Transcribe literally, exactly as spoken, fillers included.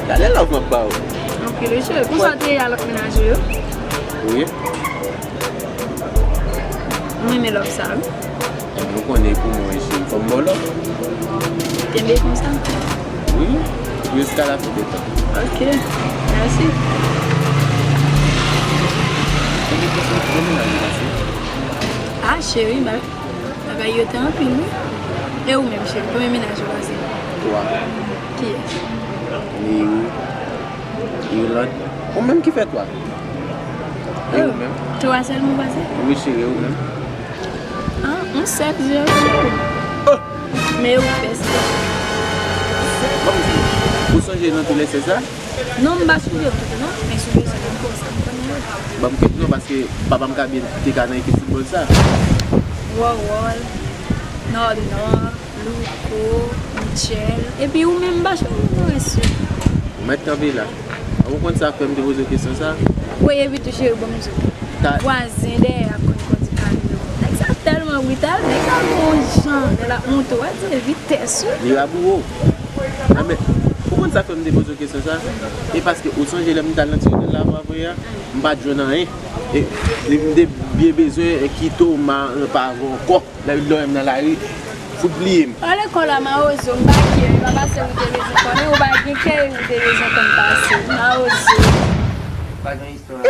Gade love m ap ba ou. Anpil wi cheri. Konsa w te ye a lòt mennaj ou yo? Wi. M renmen love sa wi. Nou konnen pou mwen wi cheri, fò m ba w love. Kenbe konsa. Wi. Jusqu'à la fin des temps. Ok. Mèsi. Kote kesyon pou mennaj ou pase? Ah cheri, ba- bagay yo te anpil wi. E ou menm cheri, konbyen mennaj ou pase? Twa. Kiyès? Neyou, Yolande. Ou menm ki fè twa. E ou menm? Twa sèlman ou pase? Wi cheri, e ou menm? Ah, yon sèk zero cheri. Men ou fè sèk. Ban m di, ou sonje nan tou lè sèk sa? Non, m pa sonje yo tout non, men sonje sèk m konsa m konnen yo. Ban m kèk non, paske papa m ka byen te ka nan ekip foutbòl sa. Wòwòl, Nònò, Louko, Michel. Epi ou menm m pa sonje non rès yo. Ou mèt kanpe la. Ou konn sa k fè m te poze w kesyon sa? Woy epi tou cheri ban m di w. Vwazen dèyè a konn kondui kamyon. Nèg sa tèlman brital, nèg sa gon jan lè l ap monte w wè di se vitès wi. Li raboure w. Enben, ou konn sa k fè m te poze w kesyon sa? E paske ou sonje lè m t al nan ti lekòl la avè w a, m pa t jwenn anyen. E m te byen bezwen kite w, m pa avè w ankò. Lè w dòyè m nan lari, fout bliye m. An lekòl la mawozo, m pa kè, e pa pase ou te bezwen konnen, ou pa gen kè e ou te bezwen konn pase. Mawozo. Pa gen istwa.